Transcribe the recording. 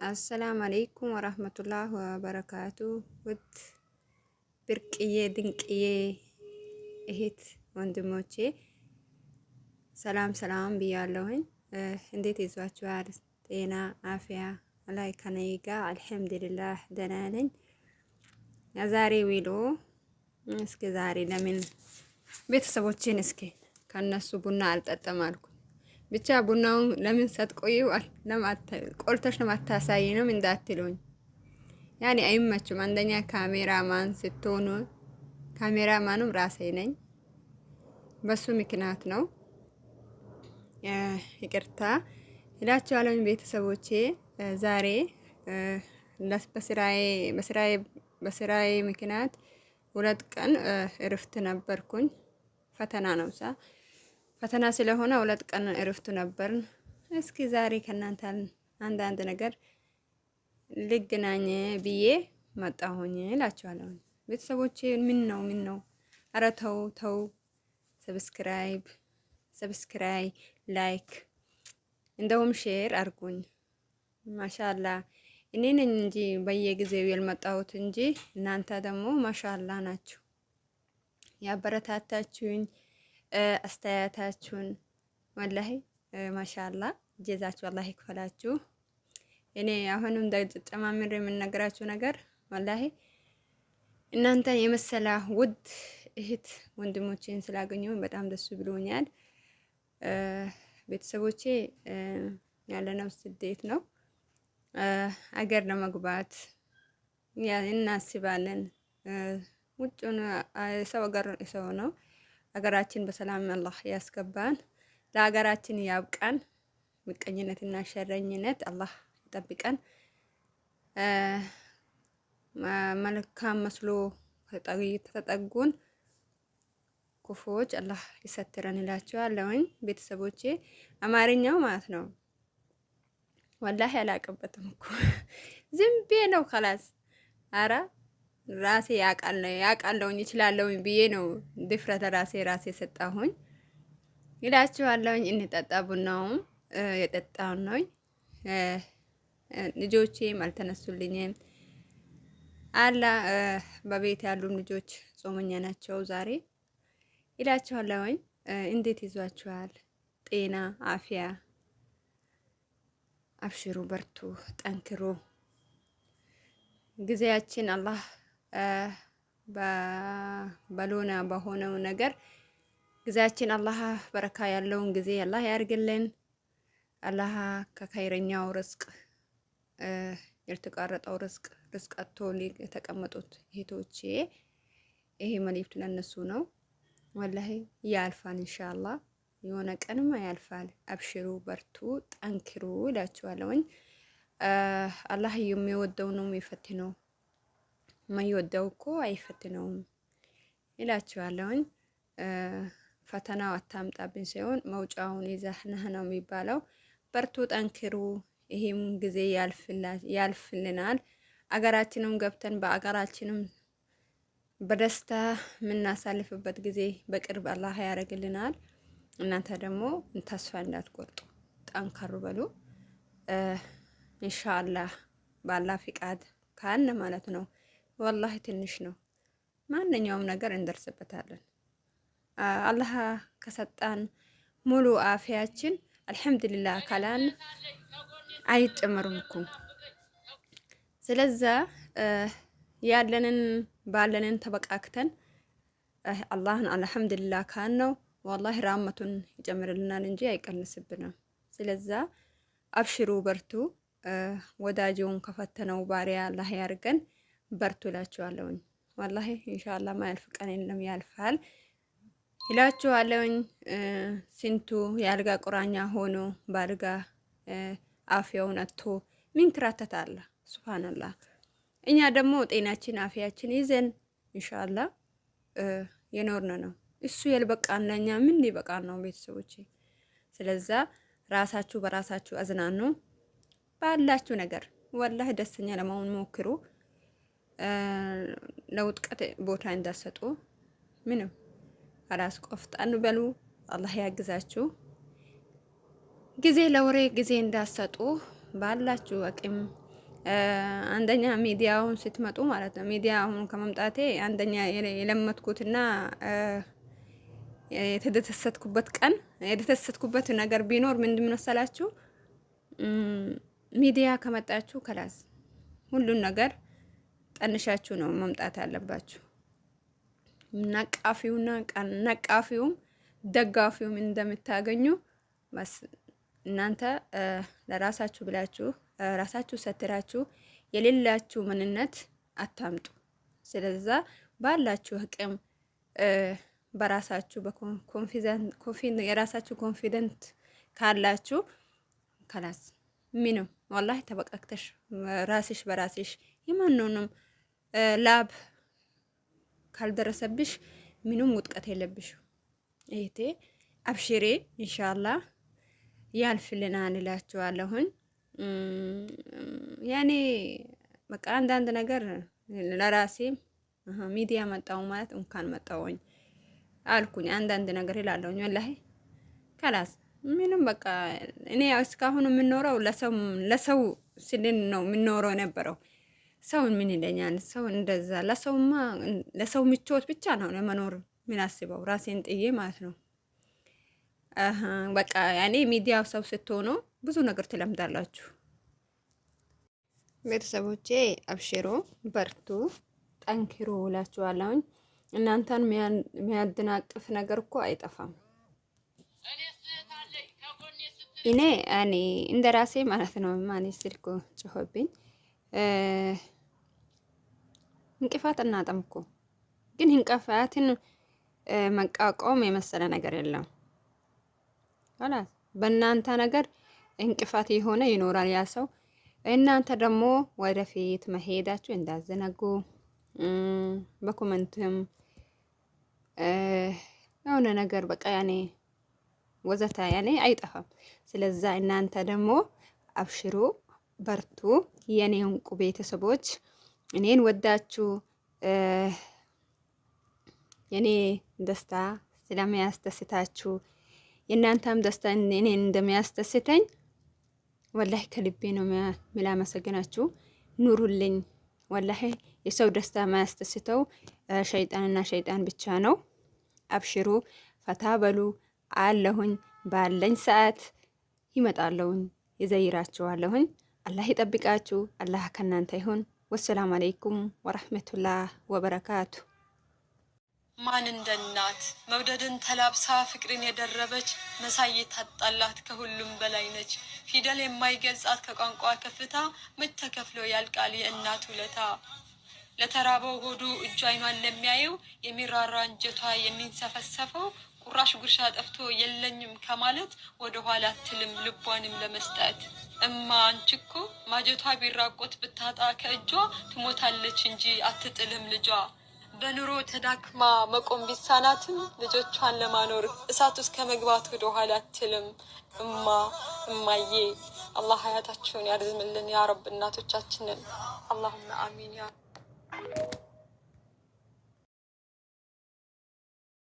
አሰላም አለይኩም ወራህመቱላህ ወበረካቱ። ውድ ብርቅዬ ድንቅዬ እህት ወንድሞቼ ሰላም ሰላም ብያለሁኝ። እንዴት ይዟችኋል? ጤና አፍያ ላይ ከነይ ጋ አልሐምዱሊላህ ደህና ነኝ። የዛሬ ውሎ እስኪ ዛሬ ለምን ቤተሰቦቼን እስኪ ከነሱ ቡና አልጠጣም አልኩ። ብቻ ቡናውን ለምን ሳትቆዩ ቆልተሽ ነው አታሳይንም እንዳትሉኝ። ያኔ አይመችም። አንደኛ ካሜራማን ስትሆኑ ካሜራማኑም ራሴ ነኝ። በሱ ምክንያት ነው። ይቅርታ እላችኋለሁኝ ቤተሰቦቼ። ዛሬ በስራዬ ምክንያት 2 ቀን እረፍት ነበርኩኝ። ፈተና ነው ሳ ፈተና ስለሆነ 2 ቀን እረፍት ነበርን። እስኪ ዛሬ ከእናንተ አንዳንድ ነገር ልገናኝ ብዬ መጣሁኝ እላችኋለሁ። ቤተሰቦቼ ምን ነው ምን ነው? ኧረ ተው ተው። Subscribe subscribe፣ like እንደውም share አድርጉኝ። ማሻላ እኔ ነኝ እንጂ በየጊዜው ያልመጣሁት እንጂ እናንተ ደግሞ ማሻላ ናችሁ። ያበረታታችሁኝ አስተያየታችሁን ወላሂ ማሻላ ጀዛችሁ አላህ ይክፈላችሁ። እኔ አሁንም ጨማምሬ የምነግራችሁ ነገር ወላሂ እናንተ የመሰለ ውድ እህት ወንድሞቼን ስላገኘሁ በጣም ደስ ብሎኛል። ቤተሰቦቼ ያለነው ስደት ነው። አገር ለመግባት እናስባለን። ውጭውን ሰው አገር ሰው ነው። አገራችን በሰላም አላህ ያስገባን፣ ለሀገራችን ያብቃን። ምቀኝነትና ሸረኝነት አላህ ይጠብቀን። መልካም መስሎ ተጠጉን ክፉዎች አላህ ይሰትረን እላችኋለሁኝ ቤተሰቦቼ። አማርኛው ማለት ነው ወላሂ አላቅበትም እኮ ዝም ብዬ ነው ከላስ አረ ራሴ ያውቃለሁኝ እችላለሁኝ ብዬ ነው ድፍረት ራሴ ራሴ ሰጣሁኝ ይላችኋለሁኝ። እንጠጣ ቡናውም የጠጣው ነው። ልጆቼም አልተነሱልኝም አላ በቤት ያሉም ልጆች ጾመኛ ናቸው ዛሬ ይላችኋለሁኝ። እንዴት ይዟችኋል? ጤና አፍያ፣ አብሽሩ፣ በርቱ፣ ጠንክሩ። ጊዜያችን አላህ በሎና በሆነው ነገር ጊዜያችን አላህ በረካ ያለውን ጊዜ አላህ ያርግልን። አላህ ከኸይረኛው ርዝቅ ያልተቋረጠው ርዝቅ ርዝቅ አጥቶ የተቀመጡት እህቶቼ ይሄ መልእክት ለነሱ ነው። ወላሂ ያልፋል፣ ኢንሻአላህ የሆነ ቀንማ ያልፋል። አብሽሩ፣ በርቱ፣ ጠንክሩ እላችኋለሁኝ። አላህ የሚወደው ነው የሚፈትነው፣ የማይወደው እኮ አይፈትነውም እላችኋለሁኝ። ፈተናው አታምጣብኝ ሳይሆን መውጫውን ይዘህ ነህ ነው የሚባለው። በርቱ፣ ጠንክሩ። ይሄም ጊዜ ያልፍልናል። አገራችንም ገብተን በአገራችንም በደስታ የምናሳልፍበት ጊዜ በቅርብ አላህ ያደርግልናል። እናንተ ደግሞ ተስፋ እንዳትቆርጡ ጠንከሩ በሉ። ኢንሻአላህ ባላህ ፍቃድ ካለ ማለት ነው። ወላሂ ትንሽ ነው። ማንኛውም ነገር እንደርስበታለን። አላህ ከሰጣን ሙሉ አፊያችን አልሐምዱሊላህ ካላን አይጨመሩም እኮ። ስለዛ ያለንን ባለንን ተበቃክተን አላህን አልሐምዱሊላህ ካን ነው ወላሂ ራህመቱን ይጨምርልናል እንጂ አይቀንስብንም። ስለዛ አብሽሩ፣ በርቱ። ወዳጅውን ከፈተነው ባሪያ አላህ ያርገን። በርቱ እላችኋለሁኝ። ወላሂ ኢንሻአላህ ማያልፍ ቀን የለም ያልፋል እላችኋለሁኝ። ስንቱ የአልጋ ቁራኛ ሆኖ በአልጋ አፍያውን አጥቶ ሚንከራተት አለ። ሱብሃንአላህ። እኛ ደግሞ ጤናችን አፍያችን ይዘን ኢንሻአላህ የኖርን ነው። እሱ ያልበቃን ለኛ ምን ሊበቃን ነው ቤተሰቦቼ? ስለዛ ራሳችሁ በራሳችሁ አዝናኑ። ባላችሁ ነገር ወላሂ ደስተኛ ለመሆን ሞክሩ። ለውጥቀት ቦታ እንዳሰጡ ምንም ራስ ቆፍጣን በሉ። አላህ ያግዛችሁ። ጊዜ ለወሬ ጊዜ እንዳሰጡ ባላችሁ አቅም አንደኛ ሚዲያውን ስትመጡ ማለት ነው። ሚዲያ አሁን ከመምጣቴ አንደኛ የለመድኩትና የተደሰትኩበት ቀን የተደሰትኩበት ነገር ቢኖር ምንድን መሰላችሁ? ሚዲያ ከመጣችሁ خلاص ሁሉን ነገር ጠንሻችሁ ነው መምጣት ያለባችሁ። ነቃፊውና ነቃፊውም ደጋፊውም እንደምታገኙ እናንተ ለራሳችሁ ብላችሁ ራሳችሁ ሰትራችሁ የሌላችሁ ምንነት አታምጡ። ስለዛ ባላችሁ አቅም በራሳችሁ በ confident የራሳችሁ confident ካላችሁ خلاص ምንም والله ተበቃክተሽ ራስሽ በራስሽ የማንንም ላብ ካልደረሰብሽ ምንም ውጥቀት የለብሽ። እህቴ አብሽሬ ኢንሻአላህ ያልፍልናል እላችኋለሁኝ። ያኔ በቃ አንዳንድ ነገር ለራሴ ሚዲያ መጣው ማለት እንኳን መጣውኝ አልኩኝ። አንዳንድ ነገር እላለሁኝ والله خلاص ምንም በቃ እኔ እስካሁን የምኖረው ለሰው ለሰው ስልን ነው የምኖረው የነበረው። ሰው ምን ይለኛል? ሰው እንደዛ ለሰውማ ለሰው ምቾት ብቻ ነው ለመኖር ምን ራሴን ጥዬ ማለት ነው። በቃ ያኔ ሚዲያው ሰው ስትሆኑ ብዙ ነገር ትለምዳላችሁ። ቤተሰቦቼ አብሽሮ፣ በርቱ፣ ጠንክሩ እላችኋለሁኝ። እናንተን የሚያደናቅፍ ነገር እኮ አይጠፋም። እኔ እኔ እንደ ራሴ ማለት ነው ማን ስልኩ ጮኸብኝ። እንቅፋት እናጠም እኮ ግን እንቅፋትን መቋቋም የመሰለ ነገር የለም። ኸላስ በእናንተ ነገር እንቅፋት የሆነ ይኖራል ያ ሰው። እናንተ ደግሞ ወደፊት መሄዳችሁ እንዳዘነጉ በ comment ም የሆነ ነገር በቃ ያኔ ወዘተ ያኔ አይጠፋም። ስለዛ እናንተ ደግሞ አብሽሩ፣ በርቱ የኔ እንቁ ቤተሰቦች እኔን ወዳችሁ የኔ ደስታ ስለሚያስደስታችሁ የእናንተም ደስታ እኔን እንደሚያስደስተኝ ወላሂ ከልቤ ነው ምላመሰግናችሁ። ኑሩልኝ። ወላሂ የሰው ደስታ የማያስደስተው ሸይጣንና ሸይጣን ብቻ ነው። አብሽሩ፣ ፈታ በሉ። አለሁኝ ባለኝ ሰዓት ይመጣለሁኝ፣ ይዘይራችኋለሁኝ። አላህ ይጠብቃችሁ። አላህ ከእናንተ ይሁን። ወሰላም አለይኩም ወረህመቱላህ ወበረካቱ። ማን እንደ እናት መውደድን ተላብሳ ፍቅርን የደረበች መሳይ ታጣላት ከሁሉም በላይ ነች። ፊደል የማይገልጻት ከቋንቋ ከፍታ መች ተከፍሎ ያልቃል የእናት ውለታ። ለተራበው ሆዱ እጁ አይኗን ለሚያየው የሚራራ እንጀቷ የሚንሰፈሰፈው ቁራሽ ጉርሻ ጠፍቶ የለኝም ከማለት ወደ ኋላ አትልም ልቧንም ለመስጠት። እማ አንቺ እኮ ማጀቷ ቢራቆት ብታጣ ከእጇ ትሞታለች እንጂ አትጥልም ልጇ። በኑሮ ተዳክማ መቆም ቢሳናትም ልጆቿን ለማኖር እሳት ውስጥ ከመግባት ወደ ኋላ አትልም። እማ እማዬ አላህ ሀያታቸውን ያርዝምልን ያ ረብ እናቶቻችንን። አላሁመ አሚን ያ